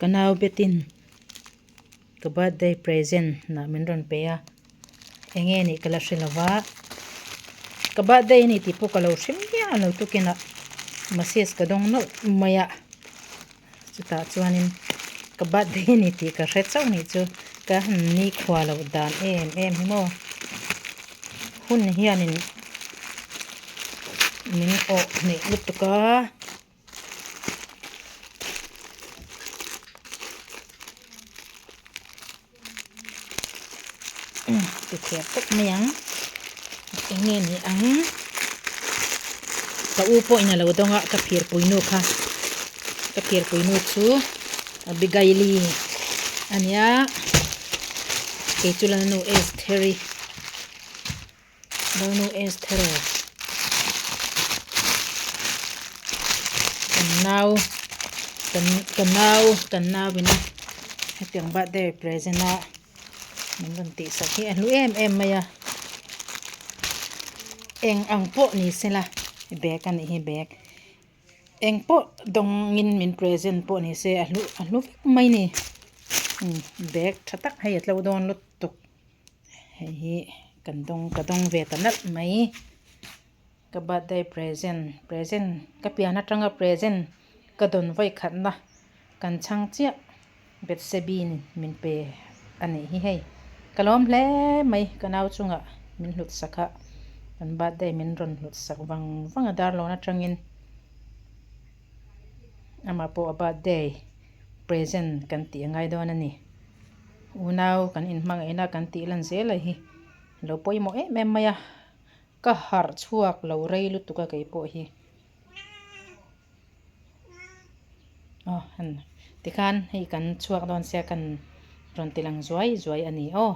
Ka nau betin ka birthday present nah min rawn pe a enge nih ka la hre lo va ka birthday a ni tih pawh ka lo hre miah lo tukin ah message ka dawng nawlh mai a chutah chuanin ka birthday a ni tih ka hre chauh nih chu ka han nikhua loh dan em em hi maw hun hianin min awh hneih lutuk a. Ti thiam tawp mai ang eng nge ni ang ka u pawhin a lo dawng a ka phirpui nu kha ka phirpui nu chu Abigaili a nia kei chu Lalnu Estheri. Lalnu Esther kan nau kan ka nau kan nau ina hetiang birthday present a min rawn tih sak hi a hlu em em mai a eng ang pawh ni sela bag a nih hi bag eng pawh dawngin min present pawh ni se a hlu a hlu vek mai a ni bag tha tak hei a tlo dawn lutuk. Hei hi kan dawng ka dawng ve ta nalh mai ka birthday present present ka pian atanga present ka dawn vawi khatna kan chhang chiah Bethsebin min pe a nih hi hei ka lawm hle mai ka nau chungah min hlut sak a kan birthday min rawn hlut sak vang vang a darlawn atangin amah pawh a birthday present kan tih a ngai dawn a ni. Unau kan inhmangaihna kan tih lan zel a hi lo pawimawh em em mai a ka harh chhuak lo rei lutuk a kei pawh hi aw han tikhan hei kan chhuak dawn sia kan rawn ti lang zuai zuai a ni aw.